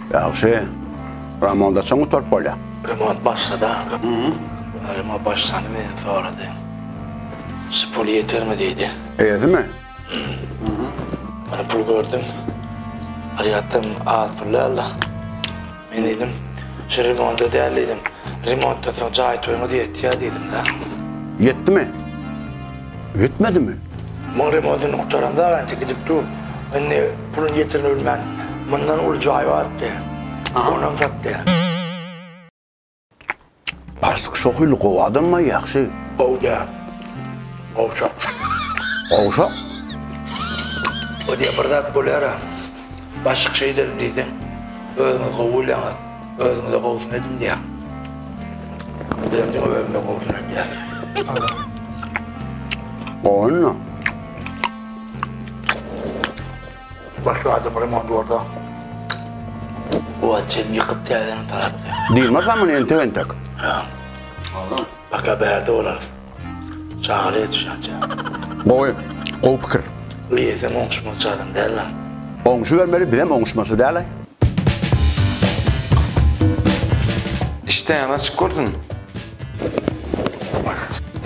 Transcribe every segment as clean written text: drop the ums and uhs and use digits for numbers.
Ýagşy. Remont haçan gutaryp bolýar? Remont başlady aga. Remont başlanda menden sorady. Şu pul ýetermi diýdi. Eýesimi? Mana pul gördüm. Aýatdan az pul däl-de. Men diýdim, şu remonta däl diýdim. Remontdan soň jaý toýuňyz ýetýär diýdim-de. Ýetdimi? Ýetmedimi? Muň remontyny gutaramda entek gidip dur. Indi puluny ýetirip bilmän, mundan uly jaý bardy. Onam satdy. Başlyk şo hili gowy adammy ýagşy? Gowy däl. Gowşak. Gowşak? O diýýär bir zat bolýar-a. Başlyk şeýderin diýseň, özüňiz gowy bilýäňiz, özüňize gowusyny ediň diýýär. Bizem diňe özümize gowusyny edýäs. Gowy indi. Başga adam remont bolsa o wagt çenli ýykyp täzeden salardy. Diýmez muny entek-entek. Hä. Baka bärde bolarys. Çagalar ýetişýänçä. Gowy. Gowy pikir. Eýesem oňuşmazçy adam däl-ä. Oňşubermeli, bizem oňuşmaçy däl-aý. Işdäňiz açyk bolsun.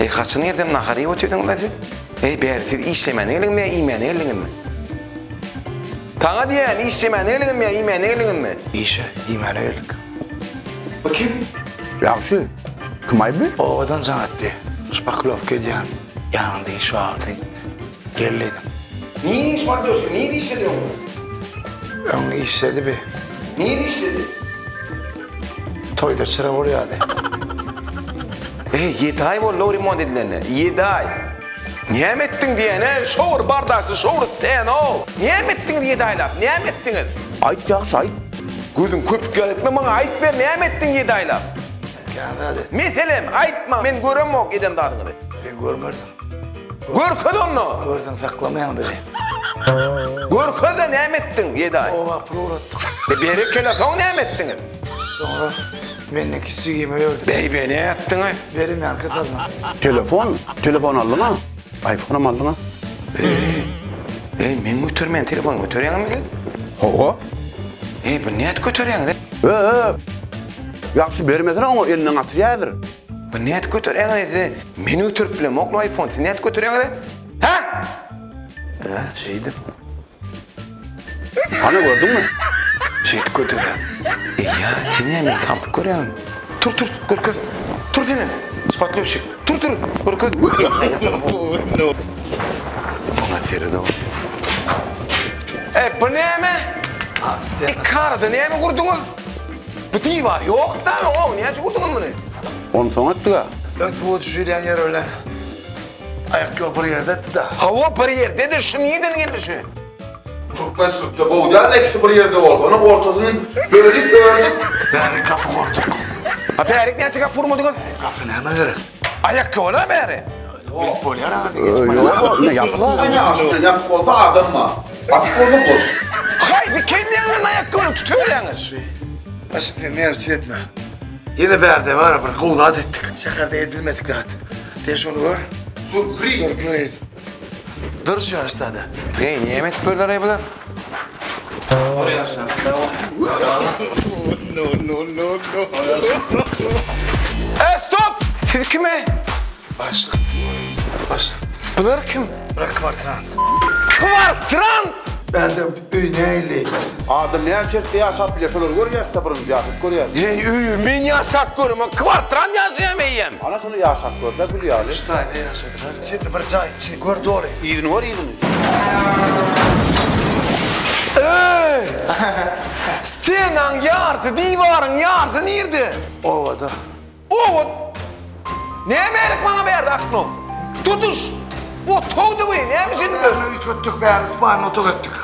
Eý, haçan gelsem nahar iýip otyrdyňyz-la siz? Eý, bäri siz işlemäne geldiňizmi ýa iýmäne geldiňizmi? Saňa diýýän, işlemäne geldiňizmi ýa iýmäne geldiňizmi? Işe, iýmäne geldik. Bu kim? Ýagşy. Kim aýby? Obadan jaň etdi. Şpaklýowka edýän, ýanynda iş bardy. Gel diýdim. Nirde iş bar diýýärsiň? Nirde işledi öň? Öň işledi bi. Nirde işledi? Toýda çyra bolýardy. Eý, ýedi aý boldy-ow remont edilende. Ýedi aý. Näme etdiň diýene, şo bir bardaşly, şo bir stenow. Näme etdiňiz ýedi aýlap, näme etdiňiz? Aýt ýagşy, aýt. Gözüň köpük ýaly etme, maňa aýt ber, näme etdiň ýedi aýlap? Kän zat etdim. Meselem, aýt maňa, men göremok eden zadyňyzy. Sen görmersiň. Görkez onda! Görseň saklamaýaň bizi. Görkez-de näme etdiň ýedi aý? Oba pul ugratdyk. E berekella, soň näme etdiňiz? Soňra menden kiçi jigime berdik. Beý-be, nätdiň-aý? Beremýänkä saldyň. Telefon? Telefon aldyň-a? Aýfonam aldyň-a? Eý, eý, men götermeýän telefony göterýäňmi sen? Hawa. Eý, bu nädip göterýäňiz? E-e, ýagşy bermesene oňa elinden gaçyrýa häzir. Bu nädip göterýäňiz siz? Men göterip bilemok iPhone, siz nädip göterýäňiz? Hä? Hä, şeýdip. Ana gördüňmi? Şeýdip göterýän. Eý, ýa, sen näme meni samsyk görýäňmi? Tur, tur, görkez. Tur senem, şpatlewşik. Tur, tur, görkez. Muňa sered-ow. Eý, bu näme? Ikarada näme gurduňyz? Bu diwar ýok-da, oň, näçe gurduňyz muny? Ony soň etdik-ä. Öň suwa düşülýän ýer bilen aýak ýol bir ýerde etdi-de. Hawa, bir ýerde-de, şu nireden geldi şu? Türkmençilikde gowy däl ikisi bir ýerde bolsa. Onuň ortasyny bölüp ördük. Bäri gapy gurduk. A bärik näçe gapy gurmadyňyz? Gapy nämä gerek? Aýak ýol-a bäri. Bilip bolýar aga, geçip bolýar. Ýok, ine ýapyk-a. Ine aşyk ýapyk bolsa adam bar. Açyk bolsa boş. Haýsy kelläň bilen aýak ýoluny tutuberýäňiz? Başy sen nerwçi etme. Ýene bärde bar bir gowy zat etdik. Şäherde edilmedik zat. Sen şony gör. Sürpriz. Sürpriz. Dur şu ýaşda-da. Eý, näme edip görler-eý bular? E, stop! Siz kime? Başlyk. Başlyk. Bular kim? Bular kwartirant. Kwartirant! Bärde öý nähili? Adam näme şertde ýaşap bilýär, şolary görýäs-de birinji ýaşadyp görýäs. Eý, öýi men ýaşap göremok, kwartirant ýaşaýam eýýäm. Ana şony ýaşap gör-de gül ýaly. Şu taýda ýaşadylar. Şimdi bir jaý içini gör doly. Yzyny gör yzyny. Eý! Stenaň ýarysy, diwaryň ýarysy nirde? Obada. Oba! Näme gerek maňa bärde okno? Tutuş otagdy bu, näme üçin? Bärini üýtgetdik, bärini spalny otag etdik.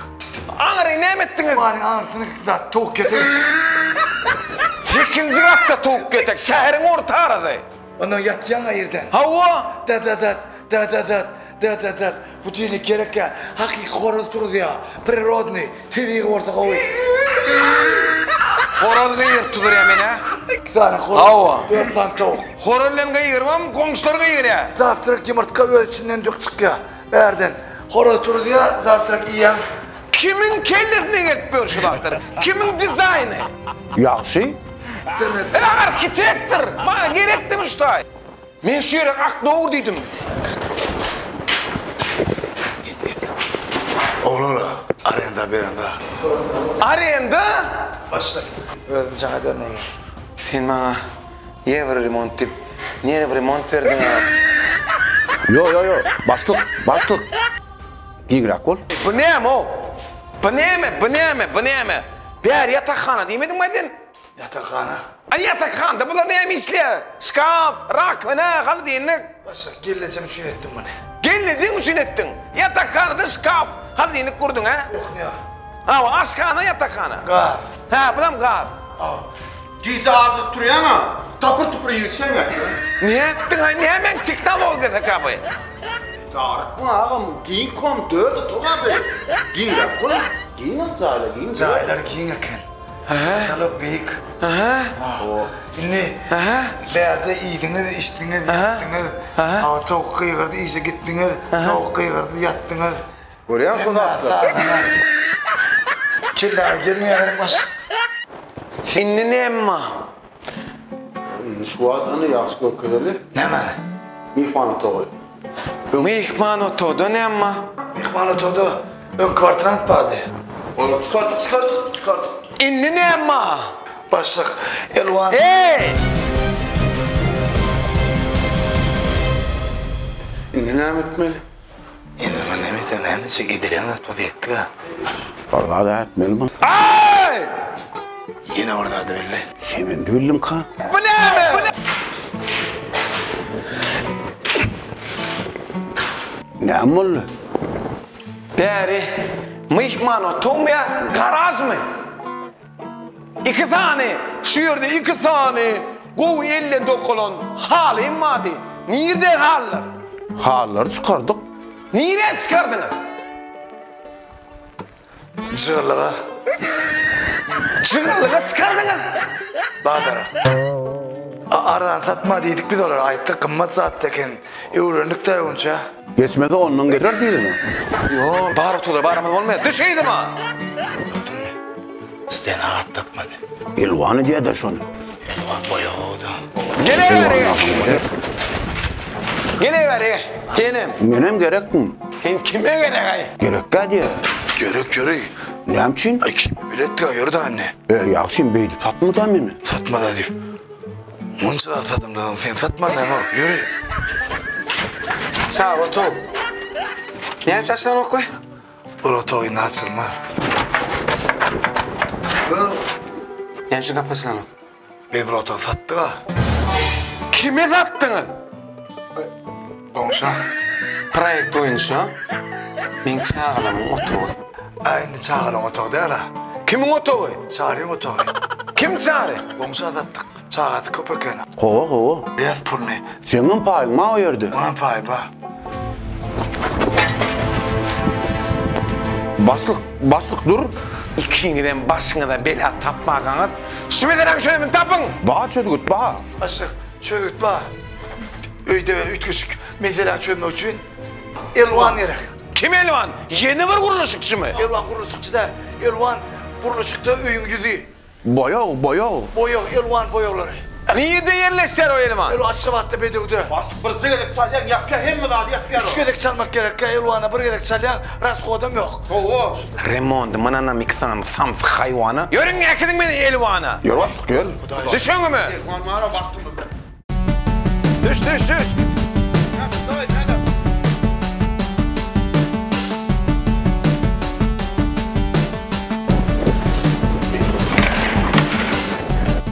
Aňryny näme etdiňiz? Spalnyň aňrysyny zat towuk ketek etdik. Sekinji gatda towuk ketek, şäheriň orta arasy. Ondan ýatýaň-a irden. Hawa. Da-da-dat, da-da-dat, da-da-dat. Budilnik gerekýä. Hakyky horaz turuzýa. Prirodnyý, tebigy bolsa gowy. Horaz gygyryp tuzurýa men-ä. Iki sany horaz. Hawa. Dört sany towuk. Horaz bilen gygyrybam goňşular gygyrýar. Zawtrak ýumurtga öz içinden dök çykýar. Bärden horaz turuzýar, zawtrak iýýäň. Kimiň kellesine gelip ýör şu zatlar? Kimiň dizaýny? Ýagşy. Internet. E arhitektor! Maňa gerekdimi şu taý? Men şu ýere ak dogry diýdim. Git git. Oglan arenda berende. Arenda? Başla. Özüm jaň ederin olara. Sen maňa ýewro remont diýip, nerw remont berdiň-a. Ýo ýo ýo, başlyk, başlyk. Giňräk bol. Bu näme-ow? Bu näme, bu näme, bu näme? Bäri ýatakhana diýmediňmi sen? Ýatakhana. A ýatakhanada bular näme işleýär? Şkaf, rakwina, holodilnik. Başlyk, gelnejem üçin etdim muny. Gelnejeň üçin etdiň? Ýatakhanada şkaf, holodilnik gurduň, hä? Kuhnýa. Hawa, aşhana, ýatakhana. Gaz. Hä, bulam gaz. Hawa. Gije ajygyp turýaň-a, tapyr-tupur iýip içeňä. Nätdiň-aý, nämäň tehnologiýasy-ka bu? Darykma agam, giň kom dört otag-a bu. Giňräk bol, giň-ä jaýlar, giň. Jaýlar giň eken. Katalog beýik. Indi bärde iýdiňiz, içdiňiz, ýatdyňyz. Hawa, towuk gygyrdy, işe gitdiňiz. Towuk gygyrdy, ýatdyňyz. Görýäň şo zatlary. Kelläňe gelmeýär gerek başlyk. Indi näme? Indi şu wagt ony ýagşy görkezeli. Nämäni? Myhman otagy. Myhman otagda näme? Myhman otagda öň kwartirant bardy. Ony çykardyk, çykardyk, çykardyk. Indi näme? Başlyk, Elwan. Eý! Indi näme etmeli? Indi muny näme etseň näme etjek edilýän zat bolsa etdik-ä. Bir zat ätmeli muny. Aý! Ýene bir zady bildi. Semendi bildimka? Bu näme? Näme boldy? Bäri myhman otagmy ýa garažmy? Iki sany, şu ýerde iki sany gowy elden dokalan halym bardy. Nirde halylar? Halylary çykardyk. Nirä çykardyňyz? Jygyrlyga. Jygyrlyga çykardyňyz? Bazara. Arzan satma diýdik biz olara, aýtdyk gymmat zat eken. Öwrendik-dä öňçä. Geçmese ondan getirer diýdim. Ýok, bar oturlar, baramyz bolmaýar. Düş yzyma! Gördüňmi? Stena gatlatmady. Elwan edýä-dä şony. Elwan boýagow-da. Geleweri! Geleweri! Senem. Menem gerekmi? Sen kime gerek-aý? Gerekkä diýýä. Gerek ýöri. Näme üçin? Aý kime biletdi-ä ýör-dä indi. E, ýagşym beýdip satma-da meni. Satma-da diýip. Munça zat satamdan soň sen satman näme ol, ýöri. Çaga otag. Näme üçin açylanok we? Ol otag indi açylmaz. Näme üçin gapy açylanok? Biz bir otag satdyk-a. Kime satdyňyz? Goňşa. Proýekt boýunça meň çagalarymyň otagy. A indi çagalaň otagy däl-a. Kimiň otagy? Çaryň otagy. Kim Çary? Goňşa satdyk. Çagasy köp eken. Hawa, hawa. Berýäs puluny. Seňňem paýyň bar o ýerde. Oňam paýy bar. Başlyk, başlyk dur. Ikiňizem başyňyza bela tapmakaňyz, şu meseläň çözümini tapyň! Bar çözgüt, bar. Başlyk, çözgüt bar. Öýde üýtgeşik meseläni çözmek üçin Elwan gerek. Kim Elwan? Ýene bir gurluşykçymy? Elwan gurluşykçy däl. Elwan gurluşykda öýüň ýüzi. Boýag, boýag. Boýag, Elwan boýaglary. Nirde ýerleşýär o Elwan? Elwan Aşgabatda Bedewde. Basyp birje gezek çalýaň ýapýar hemme zady ýapýar o. Üç gezek çalmak gerekkä Elwana bir gezek çalýaň rashodam ýok. Hawa. Remondy mynanam iki sany samsyk haýwana. Ýörüň äkidiň meni Elwana. Ýör başlyk ýör. Düş öňüme. Elwan bar-a wagtymyzda. Düş düş düş.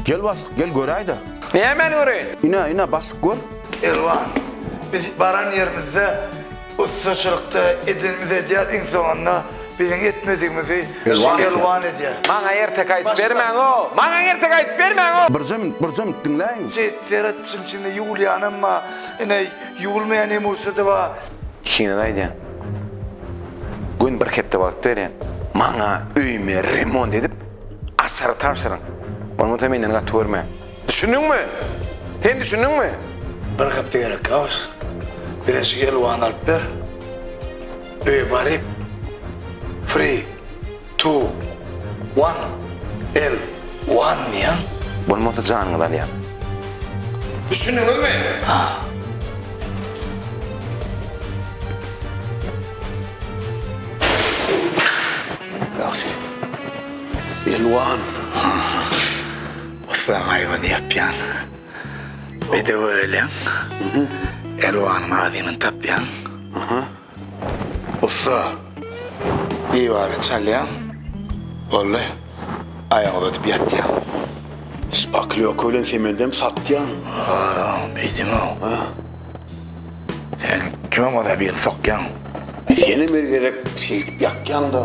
Gel başlyk gel göräýdä. Nämäni göreýin? Ine ine başlyk gör. Elwan, biz baran ýerimizde ussaçylykda edenimizi edýäs, iň soňunda biziň etmedigimizi Elwan edýär. Maňa erteki aýdyp bermäň-ow! Maňa erteki aýdyp bermäň-ow! Birje minut, birje minut diňläýiň. Şeýt, seret, şuň içinde ýuwulýanam bar, ine, ýuwulmaýan emulsiýa-da bar. Ikiňize-de aýdýan. Gün bir hepde wagt berýän. Maňa öýümi remont edip, açary tabşyryň. Bolmasa menden gaty görmäň. Düşündiňmi? Sen düşündiňmi? Bir hepde gerek ýagyş. Bize şu elwany alyp ber. Öýe baryp, Three, two, one, el, one diýýäň. Bolmasa janyňyzy alýan. Düşündiňizmi? Ha. Ýagşy. Elwan. Ussaň aýbyny ýapýan. Bedewe gelýäň. Elwanyň azynyny tapýaň. Ussa, diwary çalýaň. Boldy. Aýak uzadyp ýatýaň. Şpaklýowka bilen semendem satýaň. Ha, beýdeme-ow. Sen kimem bolsa birini sokýaň. Senem her gezek şeýdip ýakýaň-da.